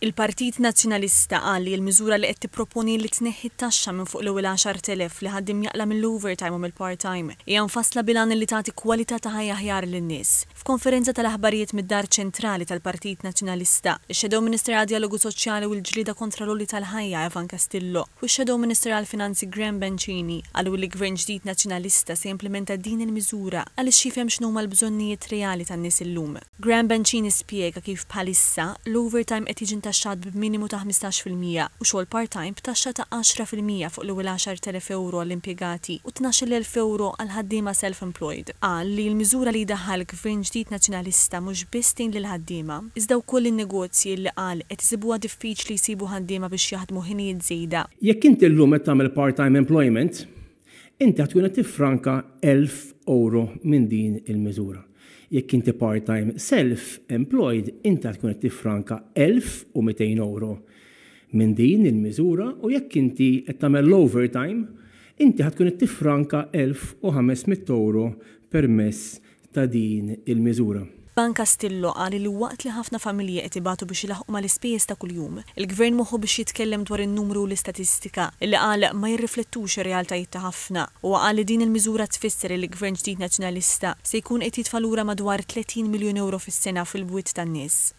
Il-Partit Nazzjonalista qal li l-miżura li qed tipproponi li tneħħi t-taxxa minn fuq l-ewwel 10,000 li ħaddiem jaqla' mill-overtime u mill-part-time hija mfassla bil-għan li tagħti kwalità ta' ħajja aħjar lin-nies. F'konferenza tal-aħbarijiet mid-Dar Ċentrali tal-Partit Nazzjonalista, ix-Shadow Minister għad-Djalogu Soċjali u l-Ġlieda kontra l-Għoli tal-Ħajja Evan Castillo u x-Shadow Minister għall-Finanzi Graham Bencini qalu li Gvern ġdid Nazzjonalista se jimplementa din il-miżura għaliex jifhem x'inhuma l-bżonnijiet reali tan-nies illum. Graham Bencini spjega kif bħalissa l-overtime qed jiġi ntaxxat b'minimu ta' 15% u xogħol part-time b'taxxa ta' 10% fuq l-ewwel 10,000 ewro għall-impjegati u 12,000 ewro għal ħaddiema self-employed. Qal li l-miżura li jdaħħal Gvern ġdid Nazzjonalista mhux biss tgħin lill-ħaddiema, iżda wkoll in-negozji li qal qed isibuha diffiċli jsibu ħaddiema biex jaħdmu ħinijiet żejda. Jekk inti llum qed tagħmel part-time employment, inti ħa tkun qed tiffranka 1000 ewro minn din il-miżura. Jekk inti part-time self-employed, inti ħa tkun qed tiffranka 1200 ewro minn din il-miżura u jekk inti qed tagħmel l-overtime, inti ħa tkun qed tiffranka 1500 ewro permezz ta' din il-miżura. Evan Castillo qal li waqt li ħafna familji qed ibatu biex ilaħqu mal-ispejjeż ta' kuljum, il-Gvern moħħu biex jitkellem dwar in-numru u l-istatistika li qal ma jirriflettux ir-realtajiet ta' ħafna. U qal li din il-miżura tfisser li l-Gvern ġdid Nazzjonalista se jkun qed jitfa' lura madwar 30 miljun ewro fis-sena fil-bwiet tan-nies.